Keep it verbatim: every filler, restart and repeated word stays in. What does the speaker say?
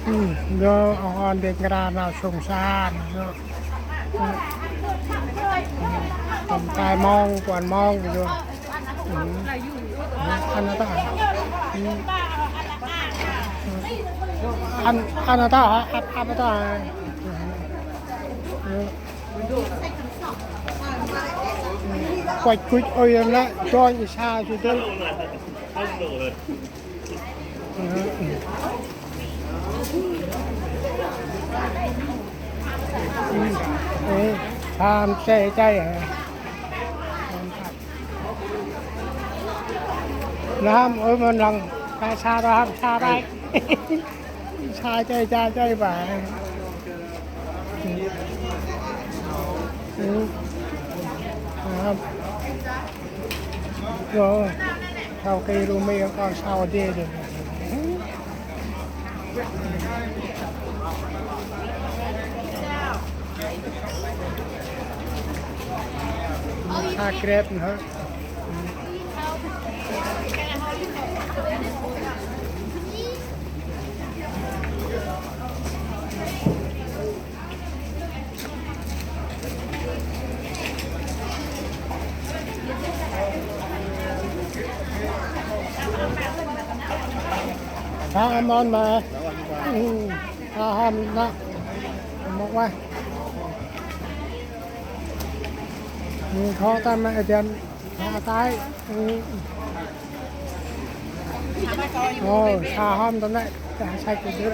Ơ, ơ, ăn dêh nkra nau sông sa, ơ. Tăm tai mông, puăn mông, ơ. Ăn ta. Ăn, ăn ta, ăp, ăp ta. Kuăch kuch ôi lĕ, dôih sa su dôl. Ê, sa mse chay hả? Lam ơi, mân lăng, sa, sa ra, sa ra. Sa chay, sa chay ba. Lam. Rồi, sau khi rumi con sau dê được. Sa Grab hả? Sa mon ma. Sa hom na. Mok wa. Tho ta ma ajan. Sa tai. Ơ, sa hom ta nê. Sa sai kơ dư.